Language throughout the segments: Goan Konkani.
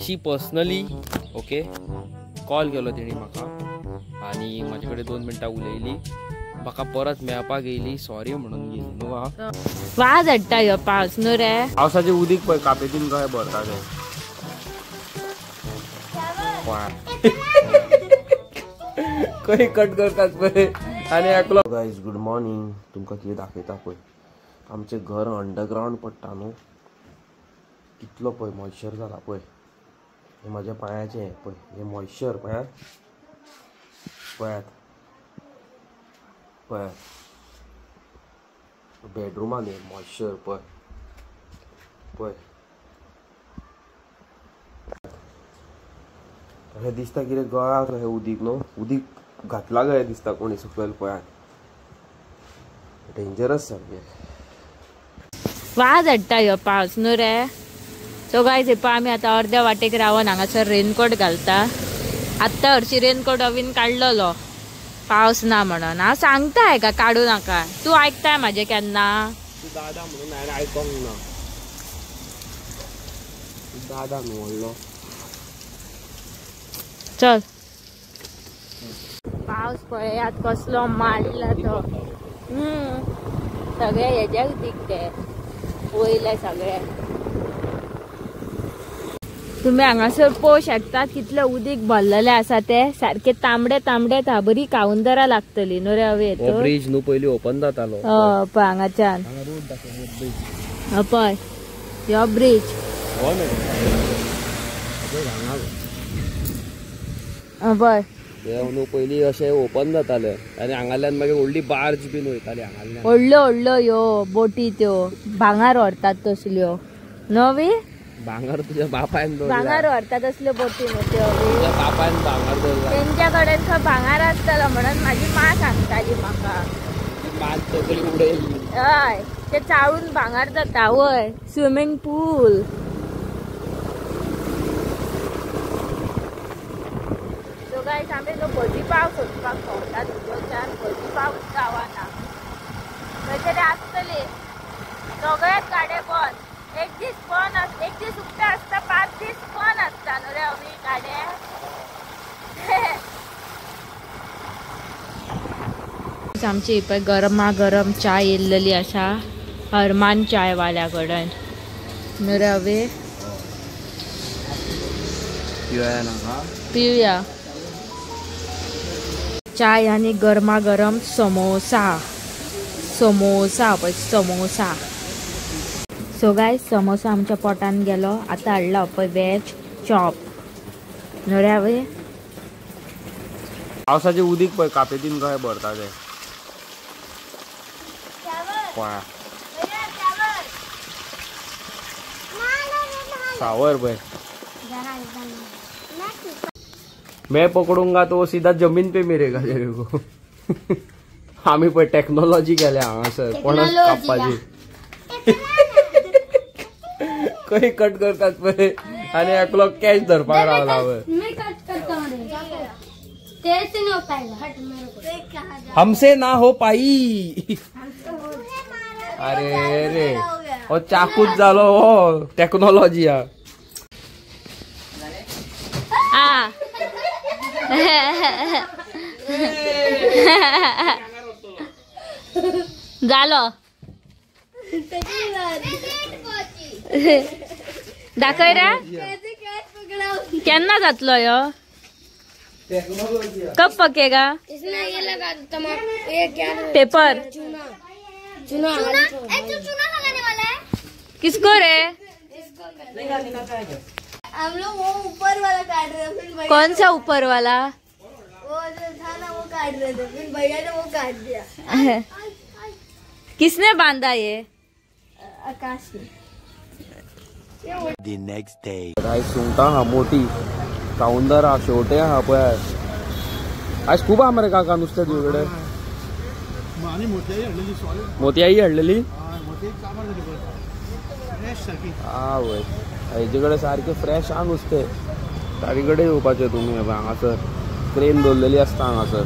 शी पर्सनली ओके कॉल केलो तेणी म्हाका आनी म्हाजे कडेन 2 मिनटां उलयली, म्हाका परत मेळपाक येयली, सॉरी म्हणून गेली न्हू. वाज हाडटा ह्यो पावस न्हू रे. पावसाचें उदीक पळय कापेतीन कशें भरता तें. खंय कट करतात पळय आनी एकलो. Guys good morning. तुमकां कितें दाखयता पळय, आमचें घर अंडरग्रावंड पडटा न्हू, कितलो पळय मॉइश्चर जाला पळय. हें म्हाज्या पांयाचें पळय, हें मॉइश्चर पळयात पळयात पळयात बेडरुमान हें मॉइश्चर पळय पळय. अशें दिसता कितें गळाक अशें उदीक न्हू, उदीक घातलां काय दिसता कोणी सकयल पळयात, डेंजरस सारकें. वाज हाडटा ह्यो पावस न्हू रे. सो गायज हे पळय आमी आतां अर्द्या वाटेक रावन हांगासर रेनकोट घालता. आत्तां हरशीं रेनकोट अवीन काडलेलो पावस ना म्हणून. हांव सांगता हेका काडूं नाका, तूं आयकताय म्हाजें केन्ना? दादा म्हणून हांवें आयकोंक ना, दादा न्हू व्हडलो. चल पावस पळयात कसलो मारला तो. सगळे हेज्या उदीक ते वयले सगळे. तुम्ही हांगासर पळोवंक शकता कितले उदीक भरलेले आसा ते, सारके तांबडे तांबडे. बरी कावंदरां लागतली न्हू रे हवे. ब्रिज न्हू पयलीं ओपन जातालो. हय पळय हांगाच्यान पळय ह्यो ब्रिज. पळय न्हू पयलीं अशें ओपन जाताले आनी हांगाल्यान मागीर व्हडली बार्ज बीन वयताली हांगाल्यान, व्हडल्यो व्हडल्यो ह्यो बोटी त्यो भांगार व्हरतात तसल्यो नवी. भांगर तुझ्या बापायन भांगर व्हरतात तसल्यो बोटी न्हू त्यो. तुझ्या बापायन भांगर दवरला तेंच्या कडेन खंय भांगर आसतलो म्हणून म्हाजी माँ सांगताली म्हाका. मान सगळी उडयली. हय ते चाळून भांगर जाता. वय स्विमींग पूल. सो गायज आमी न्हू भजी पाव सोदपाक भोंवतात, 2-4 भजी पाव गावाना खंय तरी आसतले. सगळेच गाडे बंद, एक दीस बंद, एक दीस उकते आसता, 5 दीस बंद आसता न्हू रे अवी गाडे. आमची पळय गरमा गरम चाय येयल्लेली आसा हरमान चायवाल्या कडेन न्हू रे अवी. पिवया चाय आनी गरमा गरम समोसा. समोसा पळय समोसा. सो गायज समोसा आमच्या पोटान गेलो. आतां हाडला पळय वेज चॉप न्हू रे हांवें. पावसाचें उदीक पळय कापेतीन कशें भरता तें. सावर पळय. मैं पकडूंगा तो सीधा जमीन पे मिरेगा तेरे को. आमी पळय टॅक्नॉलॉजी केल्या हांगासर पणस कापपाची. खंय कट करतात पळय आनी एकलो कॅच धरपाक रावला पळय. हमसे ना हो पाई. अरे रे हो चाकूच जालो हो टॅक्नॉलॉजी. हा जालो दाखय रे केन्ना जातलो ह्यो. कब पकेगा पेपर? किसको रे? हम लोग वो ऊपर वाला काट रहे थे. कौन सा ऊपर वाला? वो जो था ना वो काट रहे थे, फिर भैया ने वो काट दिया. किसने बांधा ये? आकाश ने. The next day. सुंगटां हा मोठी, काउंदर हा, शेवटे हा पळय. आज खूब आहा मरे काका नुस्तें तुजे कडेन. मोतयाई हाडलेली. आवय हेजे कडेन सारकें फ्रेश आहा नुस्तें. ताजे कडेन येवपाचें तुमी. हांगासर क्रेन दवरलेली आसता हांगासर.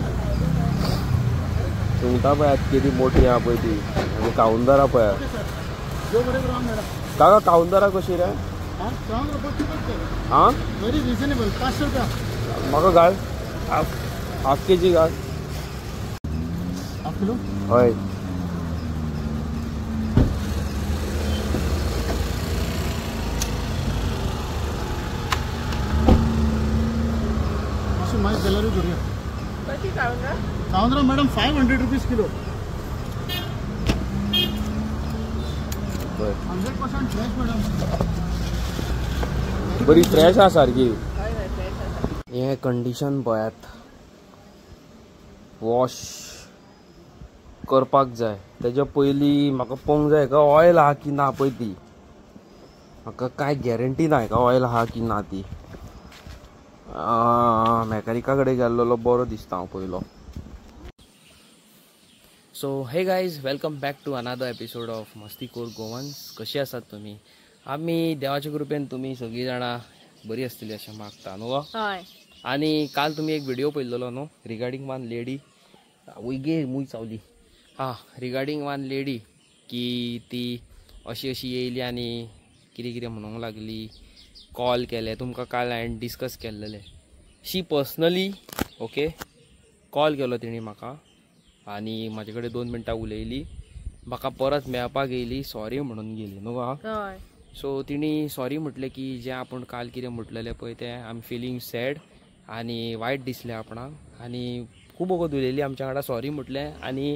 सुंगटां पळयात कितें मोठी आहा पळय ती, आनी काउंदरां पळयात. काका काउंदरां कशी रे? हां व्हेरी रिजनेबल 500 रुपया. म्हाका घाल हाफ के जी घाल. Half kilo? हय. मागीर जाल्यारूय धरुया. कशी काळुंद्रा? काळुंद्रा madam 500 rupees kilo. 100% fresh madam. बरी फ्रेश आसा सारकी. हे कंडिशन पळयात, वॉश करपाक जाय. तेज्या पयलीं म्हाका पळोवंक जाय का ऑयल आहा की ना पळय ती. म्हाका कांय गॅरंटी ना का ऑयल आहा की ना ती. मॅकॅनिका कडेन गेल्लो बरो दिसता हांव पयलो. So hey guys, welcome back to another episode of Mastikor Goans. कशी आसात तुमी? आमी देवाच्या कृपेन तुमी सगळीं जाणां बरी आसतली अशें मागता न्हू गो. हय. आनी काल तुमी एक व्हिडिओ पळयल्लो न्हू रिगार्डींग वन लेडी. वय गे मूय चावली. हां, रिगार्डींग वन लेडी की ती अशी अशी येयली आनी कितें कितें म्हणूंक लागली. कॉल केले तुमकां काल हांवें डिस्कस केल्लेलें. शी पर्सनली ओके कॉल केलो तिणी म्हाका आनी म्हाजे कडेन 2 मिनटां उलयली. म्हाका परत मेळपाक येयली, सॉरी म्हणून गेली न्हू गो. सो तिणी सॉरी म्हटलें की जें आपूण काल कितें म्हटलेलें पळय तें I am feeling sad आनी वायट दिसलें आपणाक. आनी खूब वगत उलयली आमच्या वांगडा, सॉरी म्हटलें आनी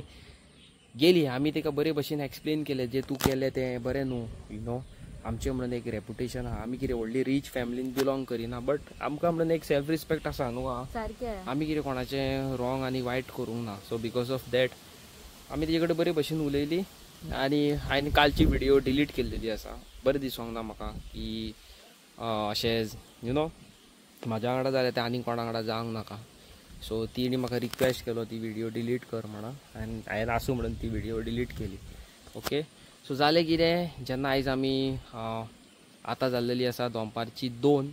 गेली. आमी तिका बरे भशेन एक्सप्लेन केलें जें तूं केलें तें बरें न्हू, you know आमचें म्हणून एक रेपुटेशन आहा. आमी कितें व्हडली रीच फॅमिलीन बिलोंग करिना, बट आमकां म्हणून एक सेल्फ रिस्पेक्ट आसा न्हू. आमी कितें कोणाचें रॉंग आनी वायट करूंक ना. सो because of that आमी तेजे कडेन बरे भशेन उलयली आनी हांवें कालची व्हिडिओ डिलीट केल्लेली आसा. बरें दिसोंक ना म्हाका की अशें you know म्हाज्या वांगडा जालें तें आनी कोणा वांगडा जावंक नाका. सो तिणी म्हाका रिक्वेस्ट केलो ती व्हिडिओ डिलीट कर म्हणून आनी हांवें आसूं म्हणून ती व्हिडिओ डिलीट केली. ओके, सो जालें कितें, जेन्ना आयज आमी आतां जाल्लेली आसा दनपारची 2.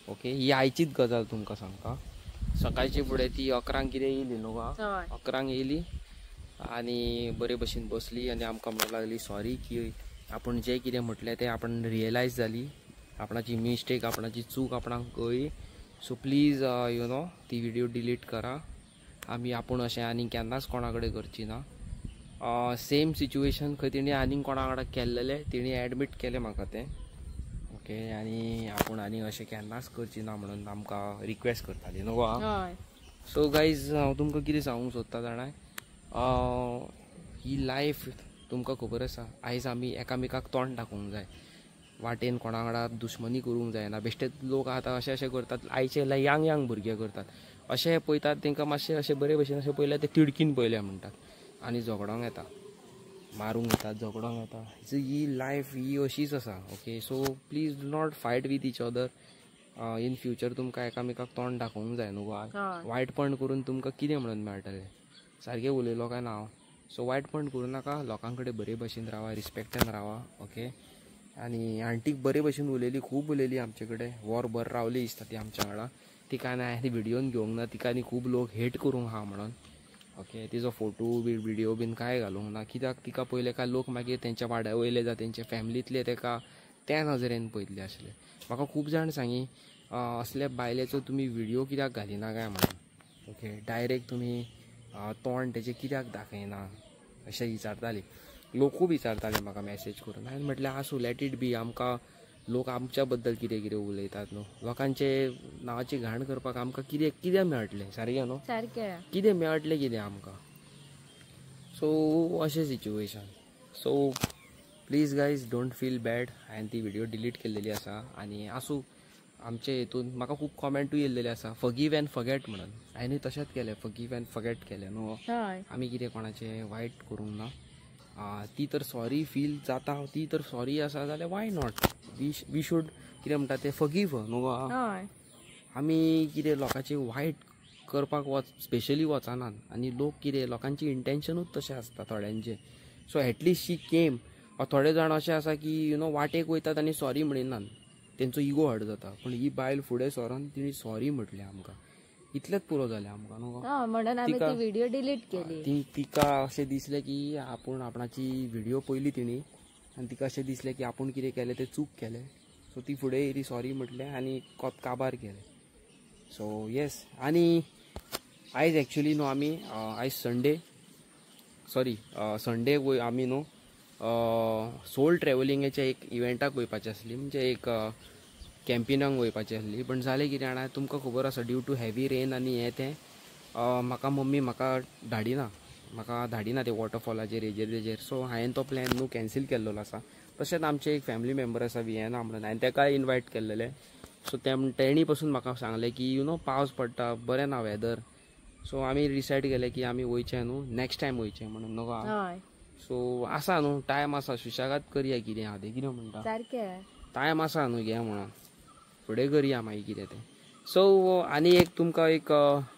ओके, ही आयचीच गजाल तुमकां सांगता. सकाळची फुडें ती 11 कितें येयली न्हू गो. 11 येयली आनी बरे भशेन बसली आनी आमकां म्हणूंक लागली सॉरी की आपूण जें कितें म्हटलें तें आपण रियलायज जाली, आपणाची मिस्टेक, आपणाची चूक आपणाक कळ्ळी. सो प्लीज you know ती व्हिडिओ डिलीट करा. आमी आपूण अशें आनी केन्नाच कोणा कडेन करची ना. सेम सिच्युएशन खंय तिणें आनीक कोणा वांगडा केल्लेलें तिणें एडमीट केलें म्हाका तें. ओके, आनी आपूण आनी अशें केन्नाच करची ना म्हणून आमकां रिक्वेस्ट करताली न्हू गो. सो गायज, हांव तुमकां कितें सांगूंक सोदता जाणा, ही लायफ तुमकां खबर आसा. आयज आमी एकामेकाक तोंड दाखोवंक जाय, वाटेन कोणा वांगडा दुश्मनी करूंक जायना. बेश्टे लोक आतां अशें अशें करतात, आयचे यांग यांग भुरगे करतात अशें पळयतात, तांकां मातशें अशें बरे भशेन अशें पळयल्यार ते तिडकीन पळयल्या म्हणटात आनी झगडोंक येता, मारूंक येता, झगडोंक येता. ही लायफ ही अशीच आसा. Okay, so please do not fight with each other. In future तुमकां एकामेकाक तोंड दाखोवंक जाय न्हू गो. वायटपण करून तुमकां कितें म्हणून मेळटलें? सारकें उलयलो काय ना हांव? सो वायटपण करूं नाका, लोकां कडेन बरे भशेन रावा, रिस्पेक्टान रावा. ओके, आनी आंटीक बरे भशेन उलयली, खूब उलयली आमचे कडेन, वरभर रावली दिसता ती आमच्या वांगडा. तिका आनी हांवें व्हिडियोन घेवंक ना, तिका आनी खूब लोक हेट करूंक आहा म्हणून. ओके, तिजो फोटो बी व्हिडिओ बीन कांय घालूंक ना, कित्याक तिका पळयलें काय लोक मागीर तेंच्या वाड्या वयले जावं तेंच्या फॅमिलींतले तेका त्या नजरेन पळयतले आसले. म्हाका खूब जाण सांगी असल्या बायलेचो तुमी व्हिडिओ कित्याक घालिना काय म्हणून. ओके, डायरेक्ट तुमी तोंड तेजें कित्याक दाखयना अशें विचारताली लोक, खूब विचारताले म्हाका मॅसेज करून. हांवें म्हटलें आसूं, let it be. आमकां लोक आमच्या बद्दल कितें कितें उलयतात न्हू, लोकांचे नांवाची घाण करपाक आमकां कितें कितें मेळटलें? सारकें न्हू, सारकें कितें मेळटलें कितें आमकां? सो अशें situation. So please guys don't feel bad. हांवें ती व्हिडिओ डिलीट केल्लेली आसा आनी आसूं, आमचे हितून म्हाका खूब कॉमेंटूय येयल्लेले आसा फगीव अँड फॉगेट म्हणून. हांवें तशेंच केलें, फगीव अँड फॉगेट केलें न्हू. आमी कितें कोणाचें वायट करूंक ना. ती तर सॉरी फील जाता, ती तर सॉरी आसा जाल्यार why not, we should कितें म्हणटा तें फगीव न्हू गो. आमी कितें लोकांचें वायट करपाक स्पेशली वचनात आनी लोक कितें लोकांचें इंटेन्शनूच तशें आसता थोड्यांचें. So at least she came. थोडे जाण अशें आसा की you know वाटेक वयतात आनी सॉरी म्हणिनात, तेंचो इगो हर्ट जाता. पूण ही बायल फुडें सरोन तिणी सॉरी म्हटलें आमकां, इतलेंच पुरो जालें आमकां न्हू गो. म्हणून आमी ती व्हिडिओ डिलीट केली. तिका अशें दिसलें की आपूण आपणाची व्हिडिओ पळयली तिणी आनी तिका अशें दिसलें की आपूण कितें केलें तें चूक केलें. सो ती फुडें येयली सॉरी म्हटलें आनी कोत काबार केलें. सो येस आनी आयज एक्चुली न्हू आमी आयज संडे सॉरी संडे वय आमी न्हू सोल ट्रॅवलिंगाच्या एक इव्हेंटाक वयपाचें आसली म्हणजे एक कॅम्पिंगाक वयपाचें आसली. पण जालें कितें जाणा तुमकां खबर आसा ड्यू टू हेवी रेन आनी हें तें म्हाका मम्मी म्हाका धाडिना ते वॉटरफॉलाचेर हेजेर तेजेर. सो हांवें तो प्लॅन न्हू कॅन्सील केल्लो आसा. तशेंच आमचे एक फॅमिली मेंबर आसा वियेना म्हणून हांवें ताकाय इनवायट केल्लेलें. सो तेणी पसून म्हाका सांगलें की you know पावस पडटा बरें ना वेदर. सो आमी डिसायड केलें की आमी वयचें न्हू नॅक्स्ट टायम वयचें म्हणून न्हू. सो आसा न्हू टायम आसा सुशेगाद करया कितें आहा तें कितें म्हणटा सारकें टायम आसा न्हू घे म्हणून फुडें करया मागीर कितें तें. सो आनी एक तुमकां एक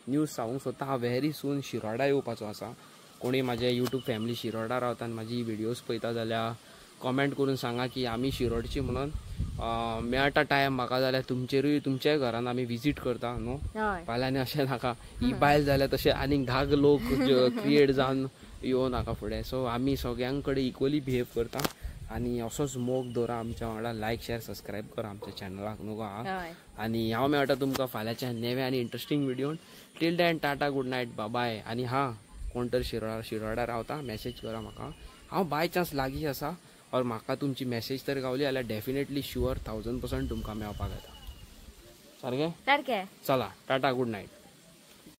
न्यूज सांगूंक सोदता. हांव व्हेरी सून शिरोडा येवपाचो आसा. कोणी म्हाजे यूट्यूब फॅमिली शिरोडा रावता आनी म्हाजी व्हिडियोज पळयता जाल्यार कॉमेंट करून सांगा की आमी शिरोडची म्हणून. मेळटा टायम म्हाका जाल्यार तुमचेरूय तुमच्याय घरान आमी विजीट करता न्हू. फाल्यां आनी अशें नाका ही बायल जाल्यार तशें आनीक 10 लोक क्रिएट जावन येवं नाका फुडें. सो आमी सगळ्यां कडेन इक्वली बिहेव करता आनी असोच मोग दवरा आमच्या वांगडा. लायक शेअर सबस्क्रायब करा आमच्या चॅनलाक न्हू गो. आनी हांव मेळटा तुमकां फाल्यांच्या नव्या आनी interesting व्हिडियोन. Till then tata good night bye. आनी हां कोण तर शिरोडा रावता मॅसेज करा म्हाका. हांव बाय चान्स लागीं आसा और म्हाका तुमची मॅसेज तर गावली जाल्यार डेफिनेटली शुअर 1000% तुमकां मेळपाक येता. सारकें सारकें. चला टाटा गुड नायट.